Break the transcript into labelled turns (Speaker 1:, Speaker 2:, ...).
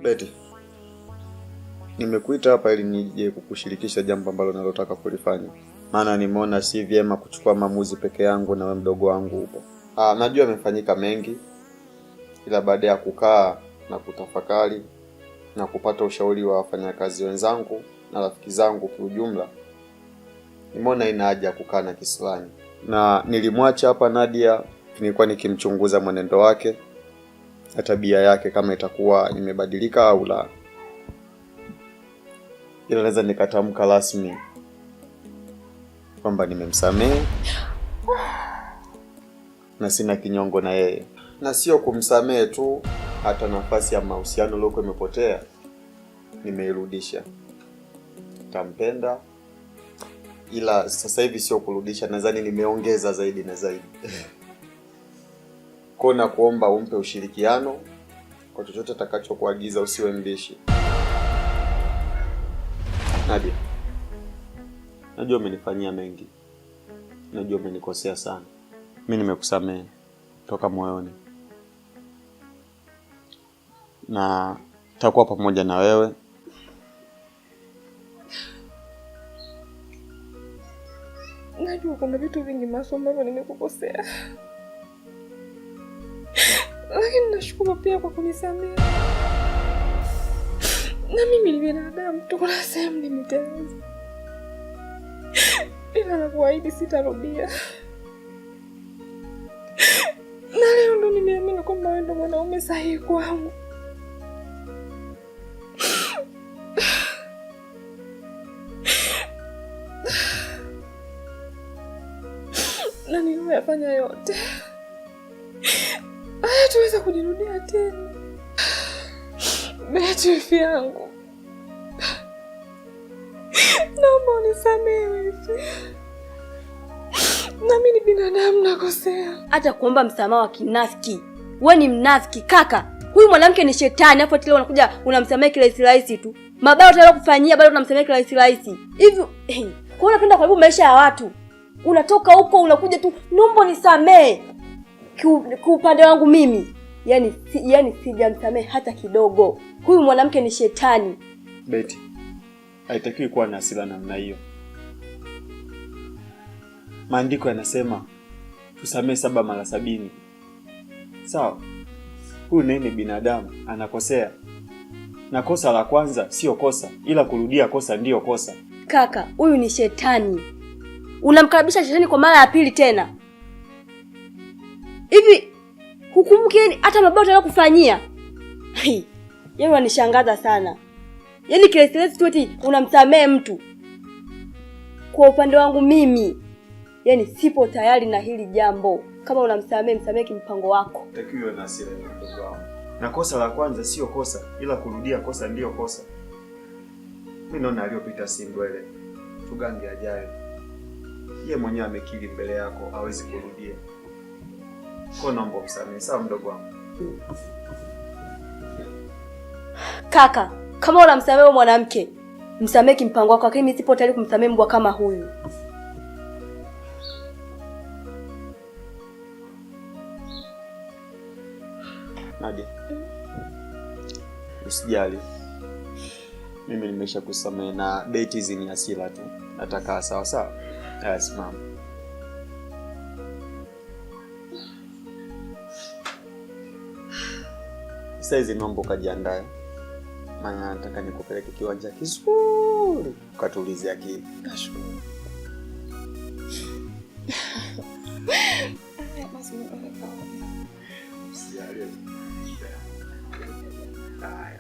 Speaker 1: Beti, nimekuita hapa ili nije kukushirikisha jambo ambalo nalotaka kulifanya, maana nimeona si vyema kuchukua maamuzi peke yangu na wewe mdogo wangu upo. Najua yamefanyika mengi, ila baada ya kukaa na kutafakari na kupata ushauri wa wafanyakazi wenzangu na rafiki zangu kiujumla, nimeona ina haja ya kukaa na kisilani, na nilimwacha hapa Nadia, nilikuwa nikimchunguza mwenendo wake na tabia yake kama itakuwa imebadilika au la, ila naweza nikatamka rasmi kwamba nimemsamehe na sina kinyongo na yeye, na sio kumsamehe tu, hata nafasi ya mahusiano iliyokuwa imepotea nimeirudisha. Tampenda, ila sasa hivi sio kurudisha, nadhani nimeongeza zaidi na zaidi. Kwa na kuomba umpe ushirikiano kwa chochote atakachokuagiza, usiwe mbishi. Nadia, najua umenifanyia mengi, najua umenikosea sana. Mi nimekusamehe toka moyoni na takuwa pamoja na wewe.
Speaker 2: Najua kuna vitu vingi Maso ambavyo nimekukosea, lakini nashukuru pia kwa kunisamehe. Na mimi ni binadamu tu, kuna sehemu nimeteleza, ila nakuahidi sitarudia. Na leo ndo nimeamini kwamba wewe ndo mwanaume sahihi kwangu. Na niliyoyafanya yote hayataweza kujirudia tena. Beti, wifi yangu, naomba unisamehe wifi. Nami ni binadamu, nakosea.
Speaker 3: Hata kuomba msamaha wa kinafiki. We ni mnafiki kaka. Huyu mwanamke ni shetani, afu ati leo unakuja unamsamehe kirahisi rahisi tu. Mabaya utaenda kufanyia bado unamsamehe kirahisi rahisi. Hivi kwa unapenda kuharibu maisha ya watu. Unatoka huko unakuja tu naomba nisamehe. Kwa upande wangu mimi, yani sijamsamehe hata kidogo. Huyu mwanamke ni shetani.
Speaker 1: Beti, haitakiwi kuwa na hasira namna hiyo. Maandiko yanasema tusamehe 7 mara 70. Sawa? Huyu naye ni binadamu, anakosea. Na kosa la kwanza sio kosa, ila kurudia kosa ndiyo kosa.
Speaker 3: Kaka, huyu ni shetani. Unamkaribisha shetani kwa mara ya pili tena. Hivi hukumbuki hata mabaya utakayokufanyia? Yaani unanishangaza sana. Yaani kirahisi tu eti unamsamehe mtu. Kwa upande wangu mimi, yani sipo tayari na hili jambo. Kama unamsamehe, msamehe kimpango wako.
Speaker 1: Takiwa na hasira ya mdogo wangu. Na kosa la kwanza sio kosa, ila kurudia kosa ndiyo kosa. Mimi naona aliyopita si ndwele. Tugange ajayo. Yeye mwenyewe amekiri mbele yako hawezi kurudia. Kwa naomba msamehe, sawa mdogo wangu?
Speaker 3: Kaka, kama unamsamehe mwanamke, msamehe kimpango wako, lakini mimi sipo tayari kumsamehe mbwa kama huyu.
Speaker 1: Nadia, usijali. Mimi nimeshakusamehe na date hizi ni hasira tu. Nataka sawa sawa. Haya, simama. Sasa hizi naomba ukajiandae. Maana nataka nikupeleke kiwanja kizuri ukatulize akili.
Speaker 2: Nashukuru. Haya, basi mimi naondoka.
Speaker 1: Usijali. Haya.